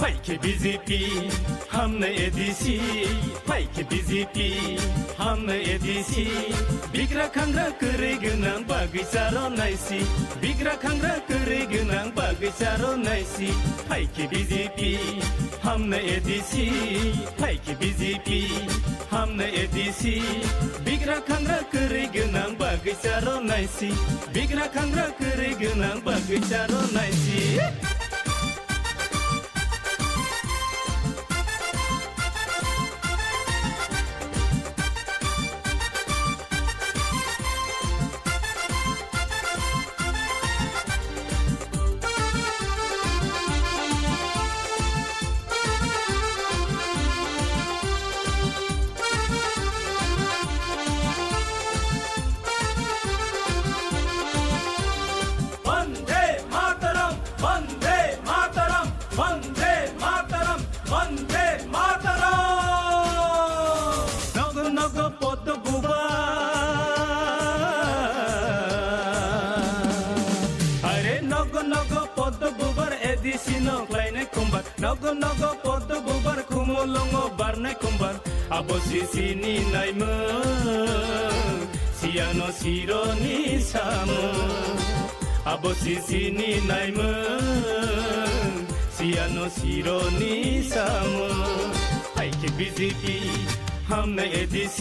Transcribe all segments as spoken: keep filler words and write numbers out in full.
Phaikhe B J P, hamnai A D C. Phaikhe B J P, hamnai A D C. Bigra khangra kwrwi gwnang bagwi charo naisi. Bigra khangra kwrwi gwnang bagwi charo naisi. Phaikhe B J P, hamnai A D C. Phaikhe B J P, hamnai A D C. Bigra khangra kwrwi gwnang bagwi charo naisi. Bigra khangra kwrwi gwnang bagwi charo naisi. Bande Mataram, Bande Mataram, Bande Mataram, Bande Mataram. Nogo nogo Poddo Bubar. Are nogo nogo Poddo Bubar A D C no khlainai kumbar. Nogo nogo Poddo Bubar khumulwngo barnai kumbar. Abo si sini naimung, siyano sironi samung. Abo si sini naimung, siyano sironi samung. Phaikhe B J P, hamnai A D C.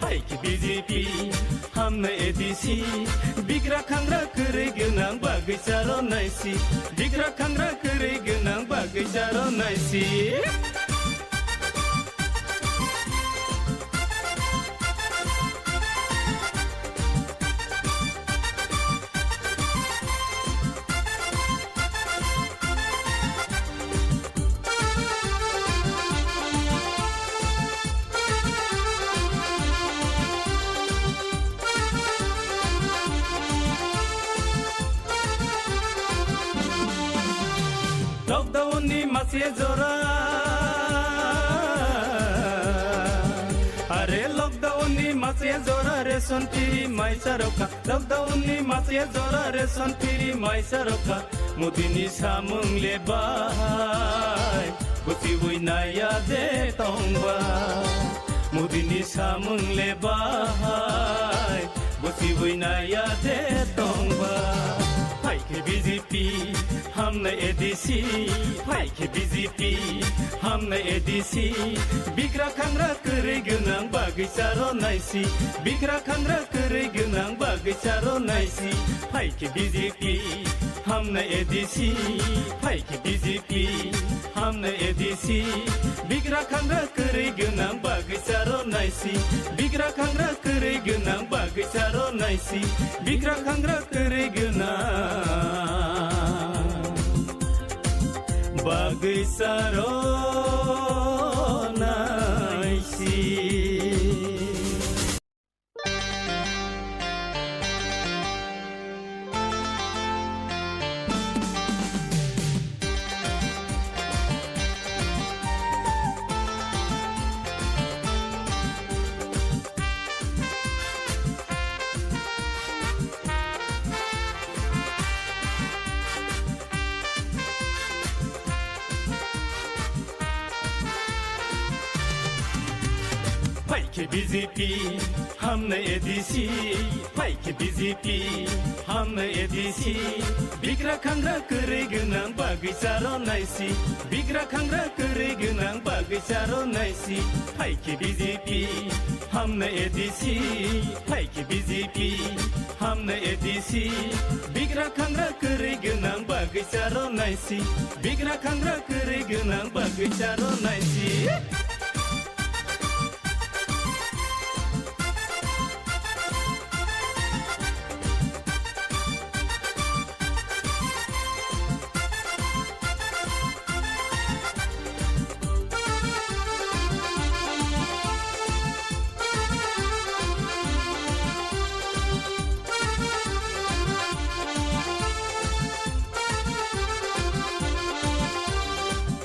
Phaikhe B J P, hamnai A D C. Bigra khangra kwrwi gwnang bagwi charo naisi. Bigra khangra kwrwi gwnang bagwi charo naisi. Lockdown ni mase jora, are lockdown ni mase jora ration free mai charokha. Lockdown ni mase jora ration free mai charokha. Modi ni samung le bahai, buchiwi naya de tongba. Modi ni samung le bahai, buchiwi naya de tongba. Phaikhe B J P, hamnai A D C. Phaikhe B J P, hamnai A D C. Bigra khangra kwrwi gwnang bagwi charo naisi. Bigra khangra kwrwi gwnang bagwi charo naisi. Phaikhe B J P, hamnai A D C. Phaikhe B J P, hamnai A D C. Bigra khangra kwrwi gwnang bagwi charo naisi. Bigra khangra kwrwi gwnang bagwi charo naisi. Bigra khangra kwrwi gwnang bagwi charo naisi. Phaikhe B J P, hamnai A D C. Phaikhe B J P, hamnai A D C. Bigra khangra kwrwi gwnang bagwi charo naisi. Bigra khangra kwrwi gwnang bagwi charo naisi. Phaikhe B J P, hamnai A D C. Phaikhe B J P, hamnai A D C. Bigra khangra kwrwi gwnang bagwi charo naisi. Bigra khangra kwrwi gwnang bagwi charo naisi.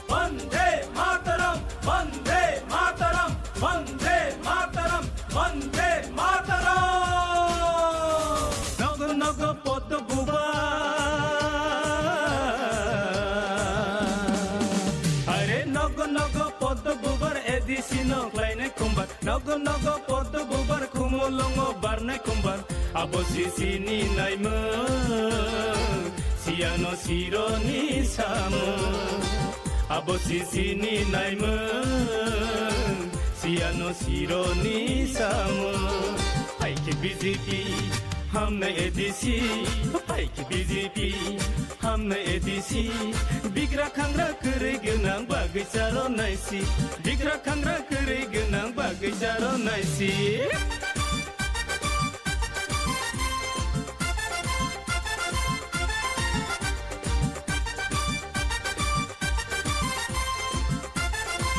Bande Mataram, Bande Nogo nogo Poddo bubar A D C no khlainai kumbar. Nogo nogo Poddo bubar Khumulwngo barnai kumbar. Abo sisini naimung, siyano sironi samung. Abo sisini naimung, siyano sironi samung. Phaikhe B J P, hamnai A D C. Phaikhe B J P, hamnai A D C. Bigra khangra kwrwi gwnang bagwi charo naisi. Bigra khangra kwrwi gwnang bagwi charo naisi.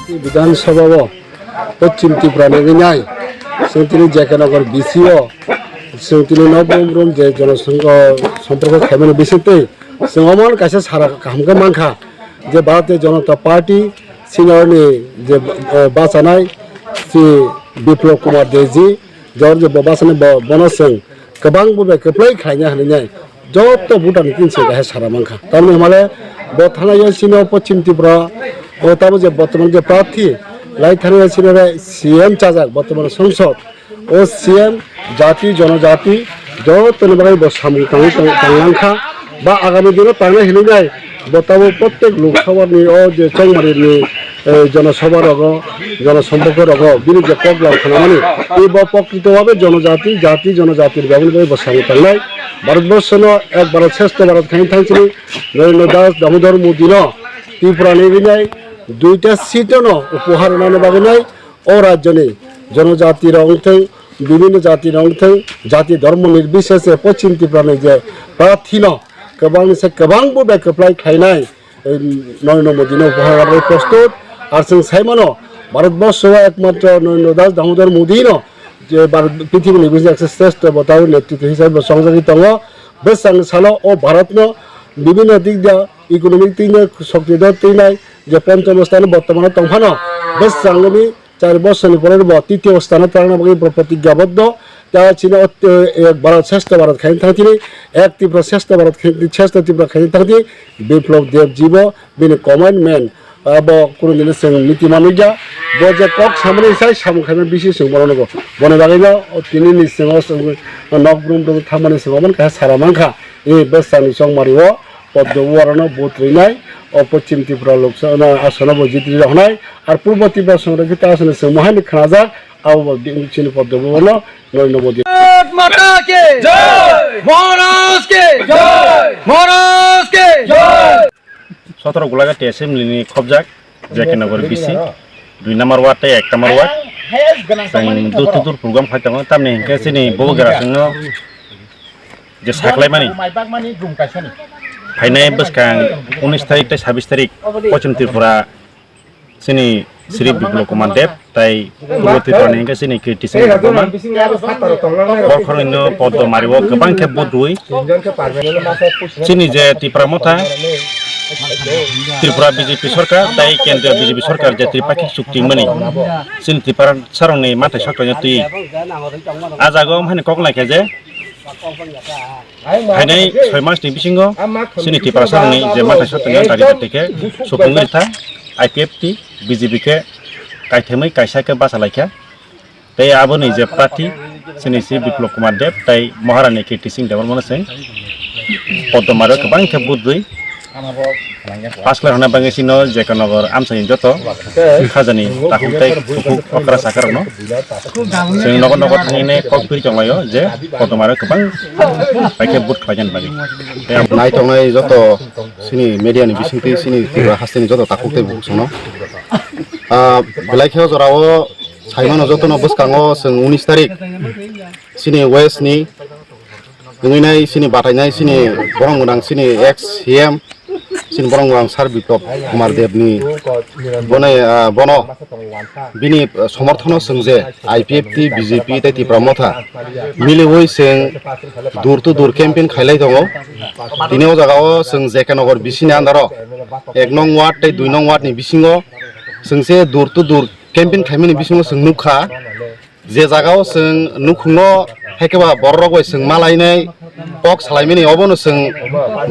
Bidhan Sabha o Poschim Tripura ni wngnai, chwng tini J K Nagar B C o, chwng tini nok brum brum je jono songho somporko khaimani bisingtwi, chwng omo kaisa sara kaham khe mankha je Bharatiya Janata Party senior ni je, eh, bachanai si Biplab Kumar Deb ji, jor je bo bachanai bo, bono chwng kwbang bo bai kwplai khlaina hinwi nai joto voter ni tin se kahai sara mankha. Tamni hwnmale bo thana ya sino Poschim Tripura o tamo je bortoman je prarthi lai thana ya sino re C M chajak bortoman songsod o C M jati jonojati joto ni bagwi bo samung tangwi tang, tanglang kha ba agami dino tangnai hinwi nai bo tamo prottek Lok Sabha ni o je chongmari ni, eh, jonosabha rogo, jonosomporko rogo bini je kok lam khanamani, tei bo pokrito babe jonojati, jati, jonojati ni bagwi bo samung tangnai. Bharatborsho no ek Bharat Shreshtho Bharat khaini thang chini Narendra Das Damodar Modi no Tripura ni rinai duita seat no upohar rwnani bagwi nai o rajyo ni jonojati rok wngthang, bibhinno jati rok wngthang, jati dhormo nirbisheshe Poschim Tripura ni je prarthi no kwbang se kwbang bo bai kwplai khlainai. Narendra Modi no upohar rwna bagwi prostut. Ar chwng sai mano, Bharatborsho o ekmatro Narendra Das Damodar Modi no je Bharat, prithibi ni bising eksa shrestho bo tabuk netritwo hisabe bo chongjagwi tongo. Bwskango salo o Bharat no bibhinno dik dia economic twi no shokti do twi nai je ponchom sthan o bortomano tong phano bwskango ni char bosor ni pore bo titiyo sthan o tangna bagwi bo protigyaboddo. Ta chini o, eh, ek Bharat Shreshtho Bharat khaini thang chini, ek Tripura Shreshtho Bharat khaini, Shreshtho Tripura khaini thang chini, Biplab Deb ji bo bini commitment, abo kunu dino chwng miti manwi ja. Bo je kok samani sai samung khaima bisi chwng bono nugo. Boni bagwi no tini ni chwng o chwng nok brum brum thamani chwng omo kaisa sara mankha. E bwsani chongmari o Poddo Uwarano vote rwnai, o Poschim Tripura Lok Sabha no asono bo jitri rok hnai, ar Purbo Tripura Songrokkhito Asono chwng mohani khnajak, abo bo di-, chini Poddo Uwarano noi no bo di-, Bharat Mata ki! Jai! Maharaj ki! Jai! Maharaj ki! Jai! Sotoro Golagati Assembly ni khobjak, J K Nagar B C, dui number ward tei ek number ward. Chwng door to door program khai tongo, tamni hinkhe chini Bubagra chwngno je saklaimani. Phainai bwskang unis tarik tei sabis tarik Poschim Tripura chini Shri Biplab Kumar Deb tai Purbo Tripura ni hinkhe chini Kirti Singh Debbarma. Borkhorokno Poddo Mari o kwbang khe vote rwi chini je Tipra Motha, Tripura B J P sorkar tai kendriya B J P sorkar je tripakhik chukti mani chini Tiprasarokni mathai soklaina twi. A jaga o wngmani kok lai khe je phainai soi mas ni bisingo chini Tiprasarokni je mathai soklaina tari tari khe supungwi rwkha I P F T, B J P khe kaithemwi kaisa khe bacha lai kha. Tei aboni je prarthi chini si Biplab Kumar Deb tai Maharani Kirti Singh Debbarmano chwng Poddo Mari o kwbang khe vote rwi pass khlai rwna bagwi chino J K Nagar amchaini joto khajani takhuk tei kuphuk okra sakarokno chwng nogo nogo thangwi kok phiri tonglaio je Poddo Mari o kwbang bai khe vote khlaina bagwi. Tei Naitongnai joto chini media ni bisingtwi chini Tripura hasteni joto takhuk tei bukhuk chwngno, ah, belai khe o jorao Saimano jotono bwskango chwng unis tarik chini West ni wngwi nai chini batainai chini borong gwnang chini ex C M chini borong gwnang Sir Biplab Kumar Deb ni bone, ah, bono bini, ah, somorthono chwng je I P F T, B J P tei Tipra Motha miliwi chwng door to door campaign khailai tongo. Tini o jagao chwng J K Nagar B C ni under o ek nong ward tei dui nong ward ni bisingo chwng se door to door campaign khaimani bisingo chwng nukha, je jagao chwng nukhungno haikhe ba bororok bai chwng malainai, Kok salaimani obono chwng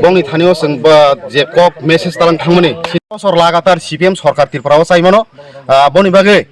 bongni thanio chwng ba je kok message talang thangmani. Bosor lagatar C P M sorkar Tripura o chaimano, ah, boni bagwi,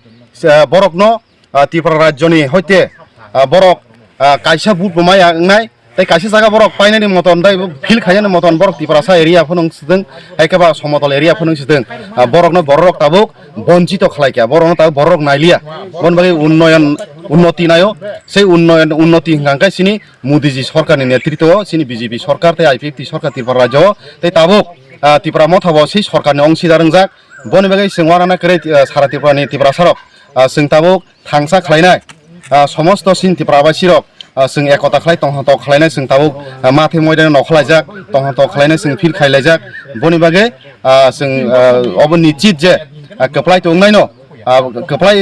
ah, borokno, ah, Tripura rajyoni hoite, ah, borok, ah, kaisa vote bo maya wngnai, tei kaisa jaga borok painani moton tei feel khainani moton borok Tiprasa area phano wng sitwng, hai khe ba somotol area phano wng sitwng, ah, borokno borok tabuk bonchito khlai kha, borokno tabuk borok nailiya, boni bagwi unnoyon, unnoti naio, sei unnoyon, unnoti hwnkha khe chini Modi ji sorkarni netritwo chini B J P sorkar tei I P F T sorkar Tripura rajyo tei tabuk, ah, Tipra motha bo sei sorkarni ongsidar wngjak. Boni bagwi chwng uanana kwrwi, ah, sara Tripurani Tiprasarok, ah, chwng tabuk thangsa khlainai, ah, somosto chini Tiprabasirok, ah, chwng ekota khlai tongthok khlainai chwng tabuk, ah, mathai moidano nokhalaijak tongthok khlainai chwng feel khailaijak. Boni bagwi, ah, chwng, ah, obo nichit je, ah, kwplai tongnaino, ah, kwplai